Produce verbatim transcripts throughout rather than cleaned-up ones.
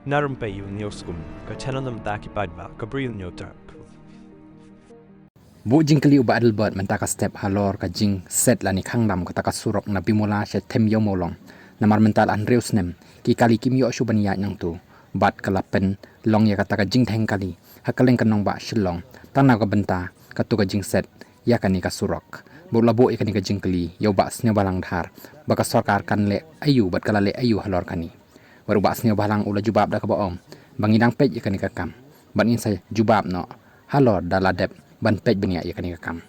Narum pei u nio skum ka channel nam ta ki paidbah ka briew nio terk. Buh jingkylli u Bah Adelbert mynta ka step halor ka jingset lane khang dam kata ka surok na Bimula sha Them Ïew Mawlong. Namar mynta la hynriew snem ki kali kim ïoh shuh ban ïaid nangtu bad ka la pynlong ïa kata ka jingdheng kali ha kylleng ka nongbah Shillong, tang na ka bynta katu ka jingset ïa kane ka surok. Bad u la buh ïa kane ka jingkylli ïa u Bah Sniawbhalang Dhar ba ka sorkar kan leh aïu bad ka la leh aïu halor kane. Bad u Bah Sniawbhalang u la jubab da kaba ong ba ngi dang peit ïa kane ka kam bad ngin sa jubab noh halor da la dep ban peit bniah ïa kane ka kam.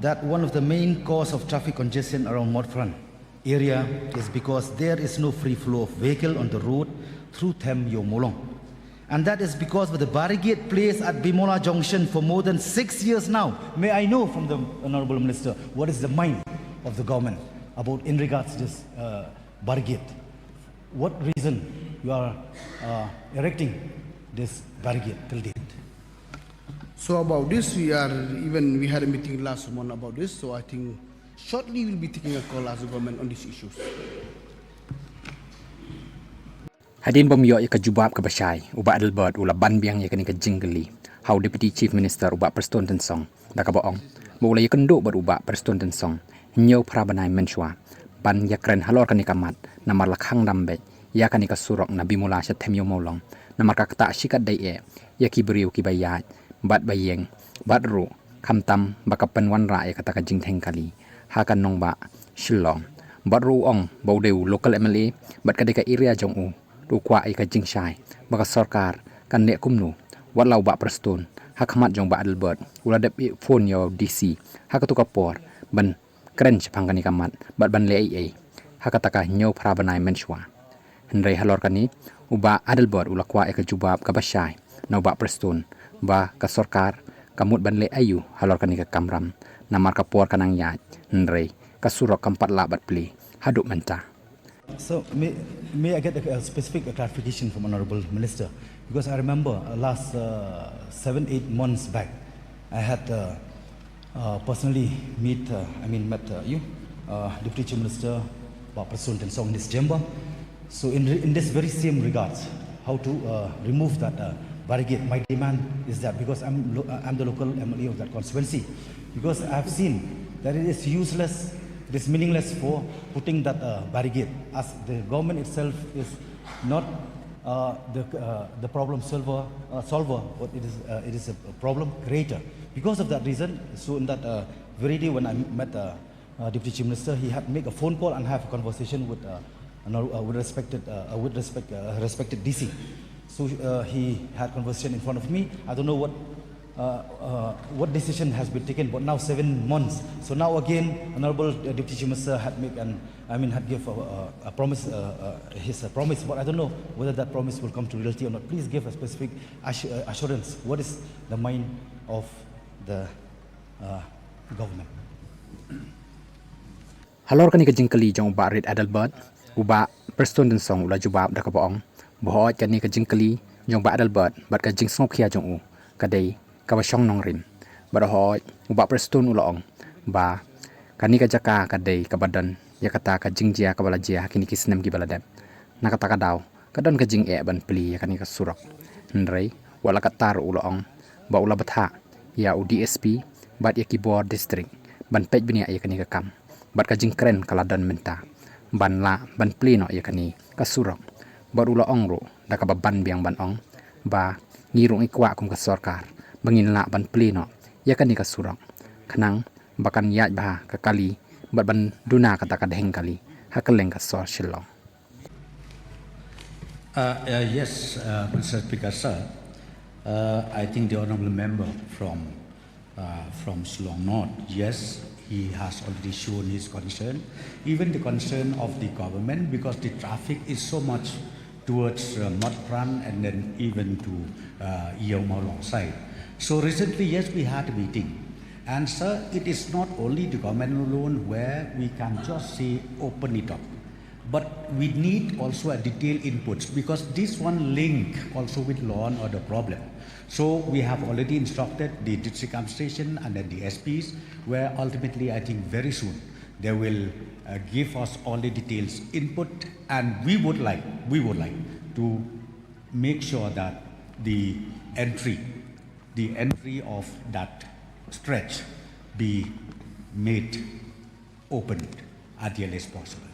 That one of the main cause of traffic congestion around Motphran area is because there is no free flow of vehicle on the road through Them Ïew Mawlong. And that is because of the barricade placed at Bimula Junction for more than six years now. May I know from the Honorable Minister what is the mind of the government about in regards to this uh, barricade? What reason you are uh, erecting this barricade till date? So about this, we are even we had a meeting last month about this. So I think shortly we'll be taking a call as a government on these issues. Hadien bym ïoh ïa ka jubab kaba shai, u Bah Adelbert u la ban biang ïa kane ka jingkylli ha u Deputy Chief Minister u Bah Prestone Tynsong da kaba ong ba u la ïakynduh bad u Bah Prestone Tynsong hynñiew phra bnai mynshuwa ban ïakren halor kane ka mat namar la khang dam beit ïa kane ka surok na Bimula sha Them Ïew Mawlong namar ka ktah shikatdei eh ïa ki briew kiba ïaid bad ba ïeng bad ruh khamtam ba ka pynwanrah ïa kata ka jingdheng kali ha ka nongbah Shillong. Bad ruh u ong ba u dei u local M L A bad ka dei ka area jong u, ruh u kwah ïa ka jingshai ba ka sorkar kan leh kumno. Wat la u Bah Prestone ha khmat jong u Bah Adelbert u la dep phone ïa u D C ha katu ka por ban kren shaphang kane ka mat bad ban leh ei ei ha kata ka hynñiew phra bnai mynshuwa. Hynrei halor kane u Bah Adelbert u la kwah ïa ka jubab kaba shai na u Bah Prestone ba ka sorkar ka mut ban leh aïu halor kane ka kamram namar ka por ka nang ïaid hynrei ka surok kam pat lah ban plie haduh mynta. So may, may I get a, a specific clarification from Honorable Minister? Because I remember uh, last uh, seven, eight months back, I had uh, uh, personally meet, uh, I mean, met uh, you, uh, Deputy Chief Minister Bah Prestone Tynsong in his chamber. So in, re- in this very same regards, how to uh, remove that uh, barricade? My demand is that because I'm, lo- uh, I'm the local M L A of that constituency, because I've seen that it is useless, it is meaningless for putting that uh, barricade, as the government itself is not uh, the, uh, the problem solver, uh, solver, but it is, uh, it is a problem creator. Because of that reason, so in that uh, very day when I met uh, uh, Deputy Chief Minister, he had make a phone call and have a conversation with uh, another, uh, with respected uh, uh, with respect uh, respected D C. So uh, he had conversation in front of me. I don't know what uh, uh, what decision has been taken, but now seven months. So now again, Honorable uh, Deputy Chief Minister had make an, I mean, had give a, a, a promise, uh, uh, his uh, promise, but I don't know whether that promise will come to reality or not. Please give a specific assu- uh, assurance. What is the mind of the uh, government? Halor kane ka jingkylli jong u Bah Reed Adelbert, u Bah Prestone Tynsong u la jubab da kaba ong ba hooid kane ka jingkylli jong u Bah Adelbert bad ka jingsngewkhia jong u ka dei kaba shong nongrim. Bad hooid u Bah Prestone u la ong ba kane ka jaka ka dei kaba don ïa kata ka jingjia kaba la jia ha kine ki snem kiba la dep. Na kata ka daw ka don ka jingeh ban plie ïa kane ka surok. Hynrei wat la katta ruh u la ong ba u la bthah ïa u D S P bad ïa ki bor district ban peit bniah ïa kane ka kam bad ka jingkren ka la don mynta ban lah ban plie noh ïa kane ka surok. Bad u la ong ruh da kaba ban biang ban ong ba ngi ruh ngi kwah kum ka sorkar ba ngin lah ban plie noh ïa kane ka surok khnang ba kan ïaid bha ka kali bad ban duna kata ka dheng kali ha kylleng ka sor Shillong. Uh, uh, yes, uh, Mister Speaker, sir. Uh, I think the honourable member from uh, from Shillong North, yes, he has already shown his concern. Even the concern of the government, because the traffic is so much towards uh, Motphran and then even to uh, Ïew Mawlong side. So recently, yes, we had a meeting. And sir, it is not only the government alone where we can just say open it up. But we need also a detailed inputs because this one link also with law and order problem. So we have already instructed the district administration and then the S Ps, where ultimately I think very soon they will uh, give us all the details input, and we would like, we would like to make sure that the entry, the entry of that stretch be made open at the earliest possible.